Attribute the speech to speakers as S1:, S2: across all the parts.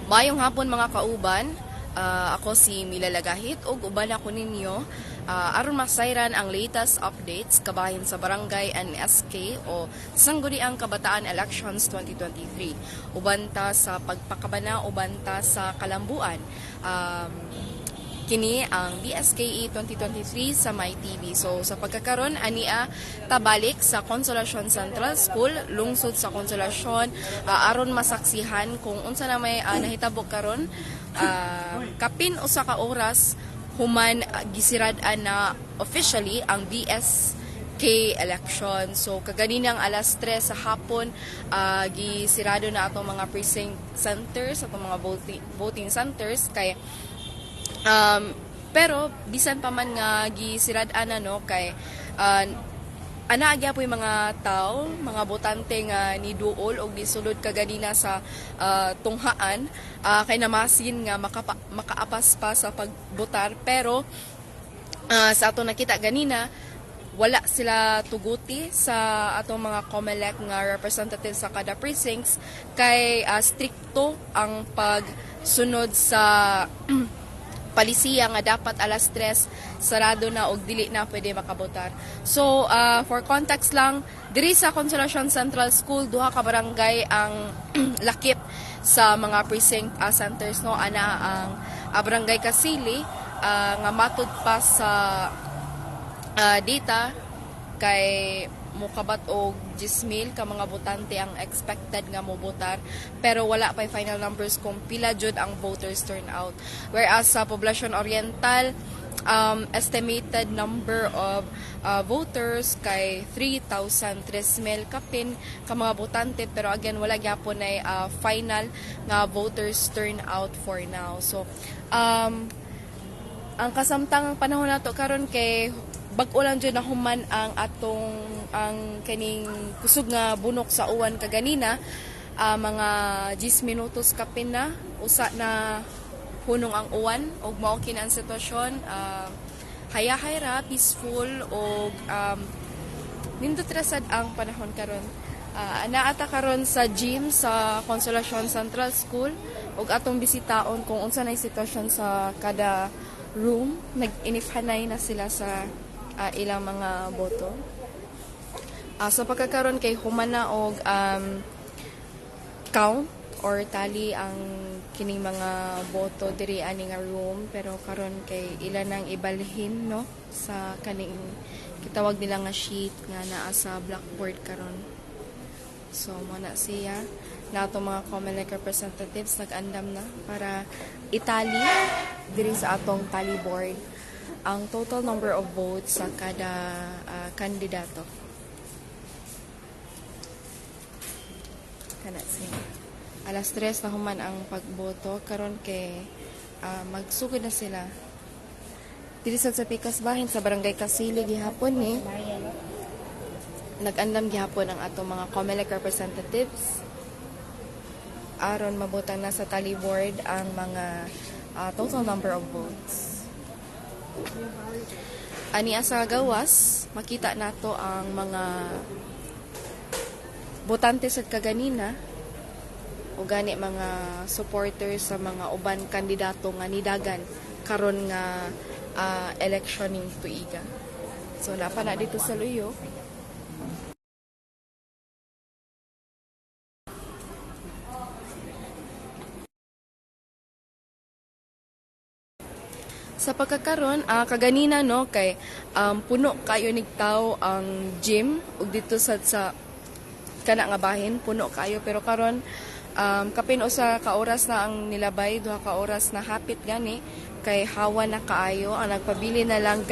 S1: Maayong hapon, mga kauban. Ako si Mila Lagahit ug uban ako ninyo aron masayran ang latest updates kabahin sa Barangay NSK o Sangguniang Kabataan Elections 2023. Uban ta sa pagpakabana, uban ta sa kalambuan. Kini ang BSKE 2023 sa MyTV. So sa pagkakaron, ania tabalik sa Consolacion Central School, lungsod sa Consolacion, aron masaksihan kung unsa na may nahitabo karon kapin usa ka oras human gisirad-an na officially ang BSK election. So kaganinang alas 3 sa hapon, gisirado na atong mga precinct centers, atong mga voting centers kay pero bisan pa man nga gisirad-an na, no, kay ana gyapon yung mga tao, mga botante nga niduol og nisulod kaganina sa tunghaan kay namasin nga makaapas pa sa pagbotar, pero sa ato nakita ganina, wala sila tuguti sa atong mga COMELEC nga representative sa kada precincts kay strikto ang pagsunod sa palisiya nga dapat alas 3 sarado na og dili na pwede makabotar. So for context lang, diri sa Consolacion Central School, duha ka barangay ang lakip sa mga precinct centers, no. Ana ang Barangay Kasili nga matud pa sa data kay mukabat og 10,000 ka mga botante ang expected nga mobotar, pero wala pa final numbers kung pila jud ang voters turnout, whereas sa Poblacion Oriental, estimated number of voters kay 3,000, 3,000 kapin ka mga botante, pero again, wala gyapon nay final nga voters turnout for now. So ang kasamtang panahon nato karon kay bag-o lang jud na human ang atong ang kaning kusog nga bunok sa uwan kaganina, mga 10 minutos kapin na usa na hunong ang uwan ug mao kini ang sitwasyon, hayahay ra, peaceful ug nindot ra sad ang panahon karon. Naa ta karon sa gym sa Consolacion Central School ug atong bisitaon kung unsa nay sitwasyon sa kada room. Nag-inifhanay na sila sa ilang mga boto. Sa pagkakaron kay human na og count or tally ang kining mga boto diri ani nga room, pero karon kay ila nang ibalhin, no, sa kaning kitawag nila nga sheet nga naa sa blackboard karon. So mo na siya na atong mga COMELEC representatives nag-andam na para itally diri sa atong tally board ang total number of votes sa kada kandidato. Kana siya. Alas 3 na human ang pagboto karon kay magsugod na sila. Diri sa Pikas bahin sa Barangay Kasili gihapon ni nag-andam gihapon ang atong mga COMELEC representatives aron mabutang na sa tally board ang mga total number of votes. Ani sa gawas, makita nato ang mga botante sa kaganina o gani mga supporters sa mga uban kandidato nga nidagan karon nga election ning tuiga. So napa na dito sa luyo. Sa pagkakaron, kaganina, no, kay puno kayo nig tao ang gym ug dito sa kana nga bahin puno kayo, pero karon kapin usa ka oras na ang nilabay, 2 ka oras na hapit gani, kay hawa na kaayo. Ang nagpabili na lang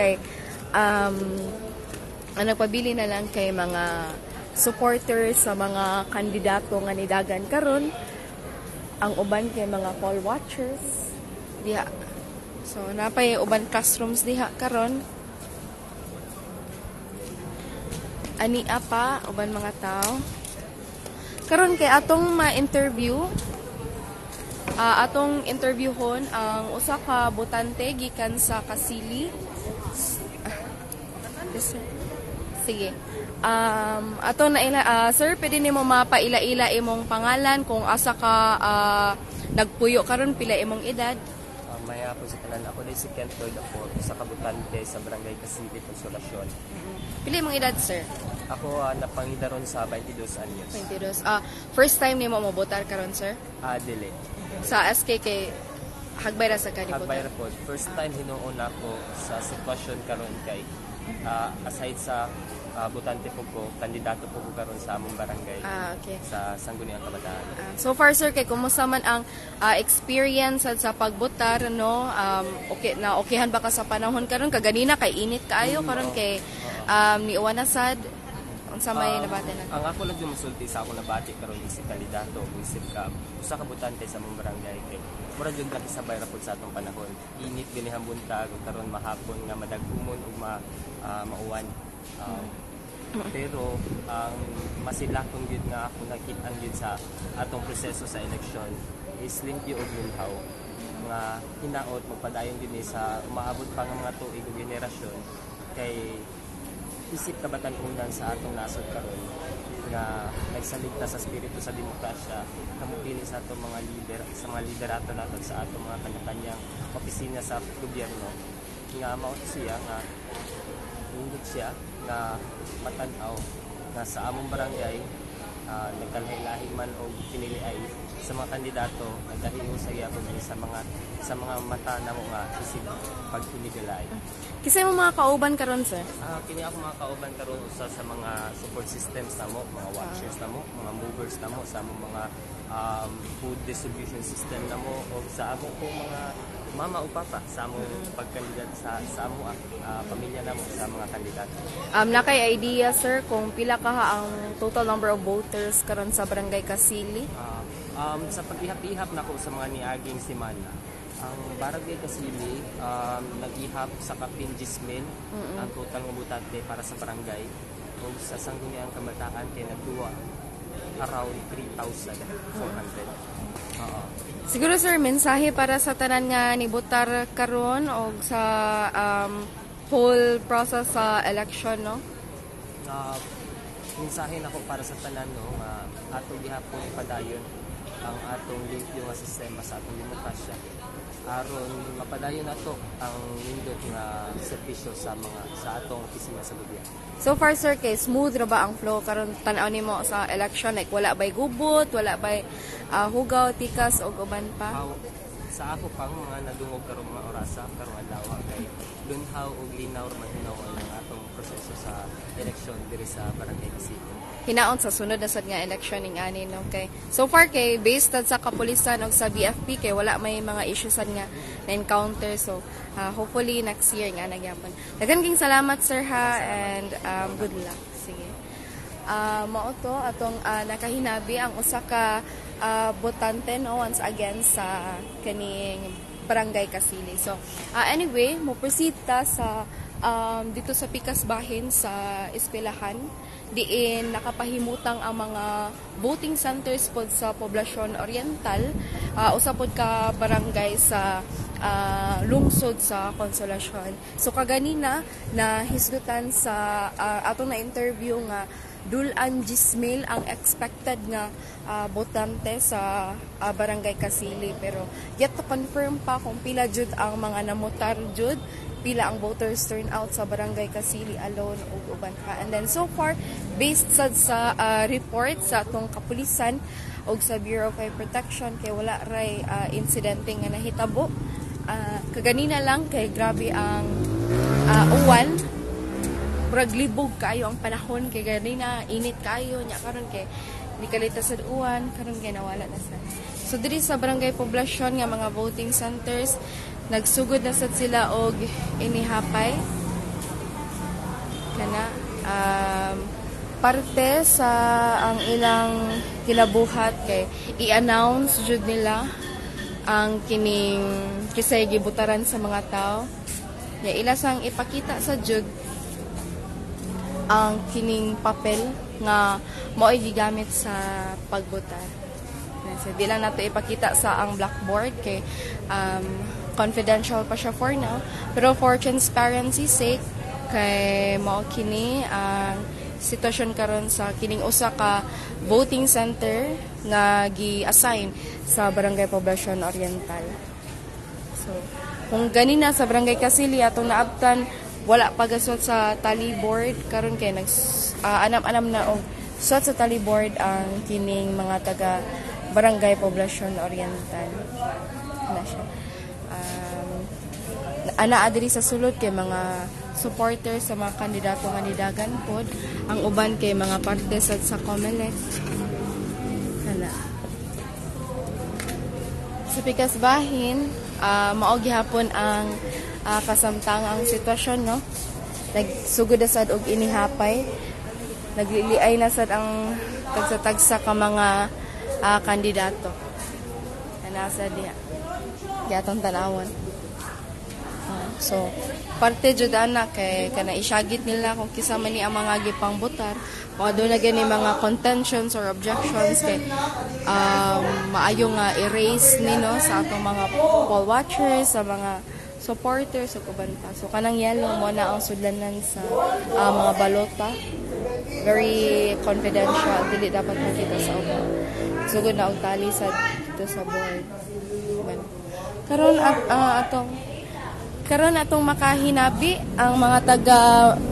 S1: kay mga supporters sa mga kandidato nga nidagan karon. Ang uban kay mga poll watchers diha. So napay uban classrooms diha karon. Ani pa uban mga tao karon kay atong ma-interview, atong interviewhon ang usa ka botante gikan sa Kasili. Yes, sir. Sige. Ato na ila, sir, pwede nimo mapaila-ila imong pangalan, kung asa ka nagpuyo karon, pila imong edad?
S2: Maayong hapon sa tanan. Ako diay si Kent Lloyd ako sa ka botante sa Barangay Kasili, Consolacion.
S1: Pila imong edad, sir?
S2: Ako napangidaron sa 22 anyos.
S1: 22. First time nimo mobotar karon, sir?
S2: Dili.
S1: Sa SK kay hagbay ra sa ka ni
S2: Hagbay
S1: botar.
S2: ra pod. First time hinuon ako sa sitwasyon karon kay aside sa botante po ko, kandidato po ko karon sa among barangay sa Sangguniang Kabataan.
S1: So far, sir, kay kumusta man ang experience sad sa pagbotar, no? Okay na okayhan ba ka sa panahon karon? Kaganina kay init kaayo, karon kay niuwan na sad. Unsa may nabati na?
S2: Ang ako lang yung musulti sa ako nabati karon isip kandidato o isip ka usa ka botante sa among barangay kay mura jud nakisabay ra pud sa atong panahon. Init dinhi ang buntag ug karon mahapon nga madagumon ug mauwan. Pero ang masilakon gyud nga ako nakit-an gyud sa atong proseso sa eleksyon is limpyo ug linhaw nga hinaot magpadayon gyud ni sa umaabot pa nga mga tuig ug henerasyon kay isip kabatan-unan sa atong nasod karon nga nagsalig ta sa espiritu sa demokrasya nga mopili sa atong mga leader, sa mga liderato naton sa atong mga kanya-kanyang opisina sa gobyerno nga mao to siya nga nindot siya nga matan-aw nga sa among barangay nagkalahi-lahi man og pinili ay sa mga kandidato, nagkahiusa sa gyapon ni sa mga mata namo nga isip pagpinigalay.
S1: Kinsa imong mga kauban karon, sir?
S2: Kini ako mga kauban karon usa sa mga support systems namo, mga watchers namo, mga movers namo sa among mga food distribution system namo o sa amo ko mga mama o papa sa among pagkandidat sa amo pamilya namo sa mga kandidato.
S1: Naa kay idea, sir, kung pila kaha ang total number of voters karon sa Barangay Kasili?
S2: Sa pag-ihap-ihap nako sa mga niaging semana, ang Barangay Kasili nag-ihap sa kapin 10,000 ang total nga botante para sa barangay ug sa Sangguniang Kabataan kay nagduwa around 3,400. Oo.
S1: Siguro, sir, mensahe para sa tanan nga nibotar karon og sa whole process sa election, no?
S2: Mensahe nako para sa tanan, no, nga ato gihapon ipadayon ang atong limpyo nga sistema sa atong demokrasya aron mapadayon nato ang nindot nga serbisyo sa mga sa atong opisina sa gobyerno.
S1: So far, sir, kay smooth ra ba ang flow karon tan-aw nimo sa election, like wala bay gubot, wala bay hugaw, tikas og uban pa?
S2: Aw, sa ako pang mga nadungog karong mga orasa karong adlaw kay lunhaw ug linaw ra man hinuon ang atong proseso sa eleksyon diri sa Barangay Kasili.
S1: Hinaon sa sunod na sad nga election ning ani, no, kay so far kay based sad sa kapulisan og sa BFP kay wala may mga issues sad nga na encounter, so hopefully next year nga nagyapon. Daghan king salamat, sir, ha, and good luck. Sige. Mao to atong nakahinabi ang usa ka botante, no, once again sa kaning Barangay Kasili. So anyway, mo proceed ta sa dito sa Pikas Bahin sa eskwelahan diin nakapahimutang ang mga voting centers pod sa Poblacion Oriental, usa pod ka barangay sa lungsod sa Consolacion. So kaganina na hisgutan sa atong na interview nga dul-an 10,000 ang expected nga botante sa Barangay Kasili, pero yet to confirm pa kung pila jud ang mga namutar jud, pila ang voters turnout sa Barangay Kasili alone ug uban pa. And then so far, based sad sa report sa atong kapulisan ug sa Bureau of Fire Protection kay wala ray insidente nga nahitabo. Kaganina lang kay grabe ang uwan, murag libog kaayo ang panahon kay ganina init kaayo nya karon kay nikalita sa uwan, karon kay nawala na sa. So diri sa Barangay Poblacion nga mga voting centers, nagsugod na sad sila og inihapay kana parte sa ang ilang kinabuhat kay i-announce jud nila ang kining kisay gibutaran sa mga tao. Nya ila sang ipakita sa jud ang kining papel nga mao'y gigamit sa pagbotar. So, di lang nato ipakita sa ang blackboard kay confidential pa siya for now. Pero for transparency sake, kay mao kini ang sitwasyon karon sa kining usa ka voting center nga gi-assign sa Barangay Poblacion Oriental. So, kung ganina sa Barangay Kasili atong naabtan, wala pa gasuot sa tally board, karon kay nag anam-anam na og suot sa tally board ang kining mga taga Barangay Poblacion Oriental. Na siya. Ana diri sa sulod kay mga supporters sa mga kandidato nga nidagan pod, ang uban kay mga parte sa COMELEC. Kana. Sa pikas bahin, mao gihapon ang kasamtang ang sitwasyon, no? Nagsugod na sad og inihapay. Nagliliay na sad ang tagsa-tagsa ka mga kandidato. Ana sa diha. Gyatong tanawon. So, parte jud ana kay kana isyagit nila kung kinsa man ni ang mga gipangbutar. Kung aduna gani mga contentions or objections kay maayo nga erase nino sa atong mga poll watchers, sa mga supporters ug uban pa. So kanang yellow mo na ang sudlanan sa mga balota. Very confidential, dili dapat makita sa uban. Sugod na og tally sa dito sa board. Uban. Karon at atong karon atong makahinabi ang mga taga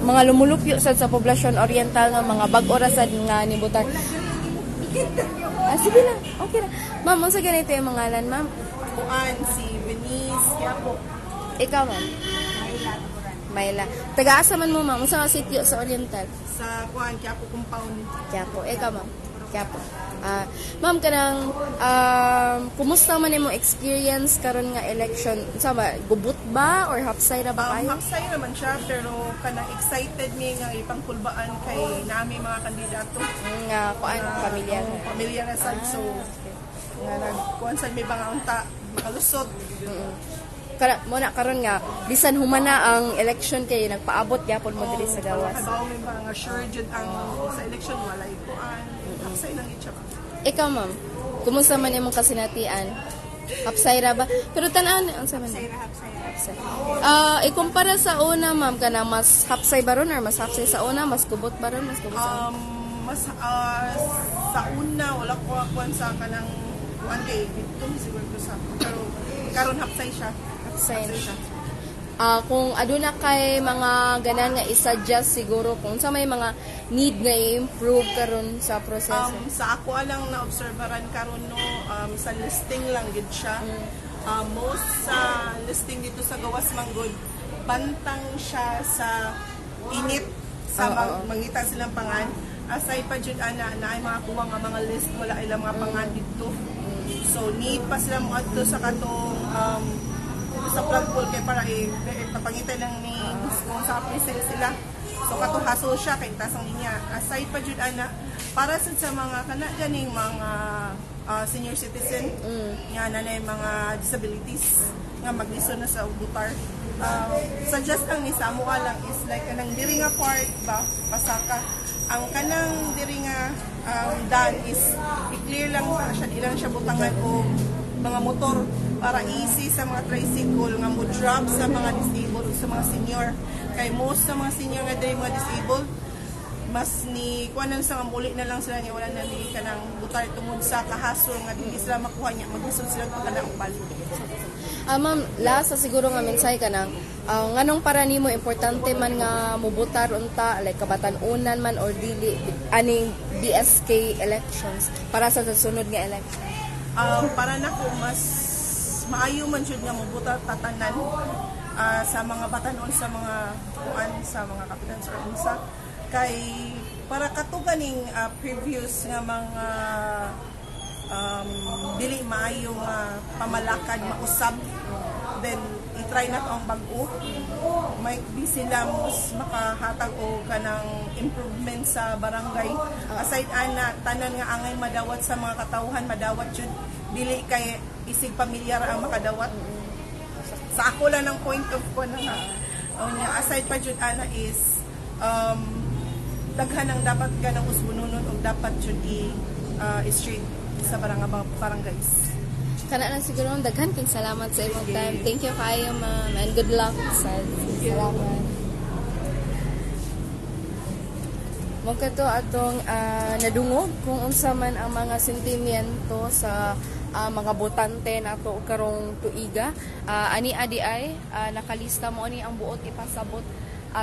S1: mga lumulupyo sad sa Poblacion Oriental nga mga bag-o ra sad nga nibutar. Sige na. Okay na. Ma'am, unsa ganito yung mga ngalan, ma'am?
S3: Kuan, si Venice, Quiapo.
S1: Ikaw, ma'am? Mayla. Taga-asa man mo, ma'am? Unsa nga sitio sa Oriental?
S3: Sa kuan, Quiapo compound.
S1: Quiapo. Ikaw, ma'am? Quiapo. Ma'am, kanang kumusta man imong experience karon nga election? Unsa ba, gubot ba or hapsay ra ba kayo?
S3: Hapsay naman siya, pero kanang excited mi nga ipangkulbaan kay nami mga kandidato.
S1: Nga kuan, pamilyar.
S3: Oh, pamilya na sad, so nga nagkuan sad may mga unta makalusot.
S1: Kara, mo na karon nga bisan humana ang election kay nagpaabot gyapon mo diri sa gawas.
S3: Kabaw may mga sure jud ang sa election walay kuan. Hapsay lang gid siya.
S1: Ikaw, ma'am, kumusta man imong kasinatian? Hapsay ra ba? Pero tan-aw ni unsa man? Hapsay. Ikumpara sa una, ma'am, kana mas hapsay ba ron or mas hapsay sa una, mas kubot ba ron, mas kubot sa una?
S3: Mas sa una wala ko kuan sa kanang kuan kay dito siguro ko sa, pero karon hapsay siya.
S1: Hapsay na
S3: siya.
S1: Kung aduna kay mga ganan nga i-suggest siguro kung sa may mga need nga i-improve karon sa proseso.
S3: Sa ako lang na-observeran karon, no, sa listing lang gid siya. Most sa listing dito sa Gawas Manggod, bantang siya sa init sa mangita silang pangan. Aside pa jud ana na ay mga kuwang nga mga list, wala ilang mga pangan dito. So need pa sila mo adto sa katong dito sa flagpole kay para ipapangita lang names kung sa present sila. So katong hassle siya kay tasang linya. Aside pa jud ana, para sad sa mga kana ganing mga senior citizen nga nanay mga disabilities nga maglisod na sa butar. Suggest lang ni sa amoa lang is like kanang diri nga part ba pasaka ang kanang diri nga dan is i-clear lang siya, di lang siya butangan og mga motor para easy sa mga tricycle nga mo drop sa mga disabled o sa mga senior, kay most sa mga senior nga diri mga disabled, mas ni kuan lang sa nga muli na lang sila niya, wala na ni kanang butar tungod sa kahasol nga dili sila makuha niya, maglisod sila pagka og balik.
S1: Ma'am, last sa siguro nga mensahe ka nang, nganong para nimo importante man nga mubutar unta, like kabatan-unan man or dili, aning BSK elections para sa sunod nga election?
S3: Para nako, mas maayo man jud nga mobutar tatanan sa mga batanon, sa mga kuan, sa mga kapitan sa unsa, kay para kato ganing previous nga mga dili maayo nga pamalakad mausab, then i-try na to ang bag-o, might be sila mas makahatag o kanang improvement sa barangay. Aside ana, tanan nga angay madawat sa mga katawhan, madawat jud, dili kay isig pamilyar ang makadawat. Sa ako lang ng point of ko na nga. Oh, niya, aside pa jud ana is daghan ang dapat kanang usbununon og dapat jud i straight sa barangay barangays.
S1: Kana lang siguro, ma'am. Daghan kay salamat sa imong time. Thank you kayo, ma'am, and good luck sa salamat. Mao kato atong nadungog kung unsa man ang mga sentimiento sa mga botante nato karong tuiga. Ani adi ay nakalista mo ani ang buot ipasabot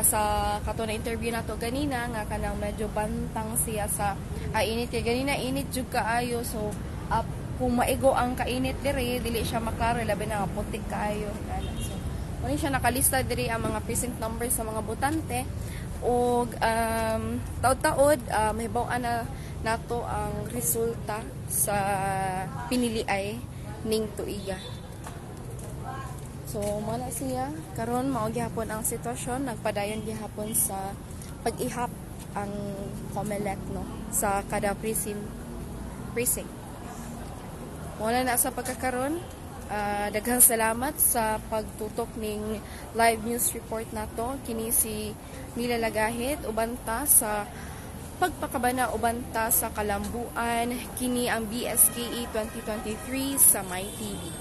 S1: sa kato na interview nato ganina nga kanang medyo bantang siya sa init kay ganina init jud kaayo, so kung maigo ang kainit diri, dili siya maklaro, labi na nga putik kaayo ana. So mao ni siya, nakalista diri ang mga precinct numbers sa mga botante ug taod-taod mahibaw-an na nato ang resulta sa piniliay ning tuiga. So mao na siya karon, mao gihapon ang sitwasyon, nagpadayon gihapon sa pag-ihap ang COMELEC, no, sa kada precinct. Mao na sa pagkakaron. Daghang salamat sa pagtutok ning live news report nato. Kini si Mila Lagahit, uban ta sa pagpakabana, uban ta sa kalambuan. Kini ang BSKE 2023 sa MyTV.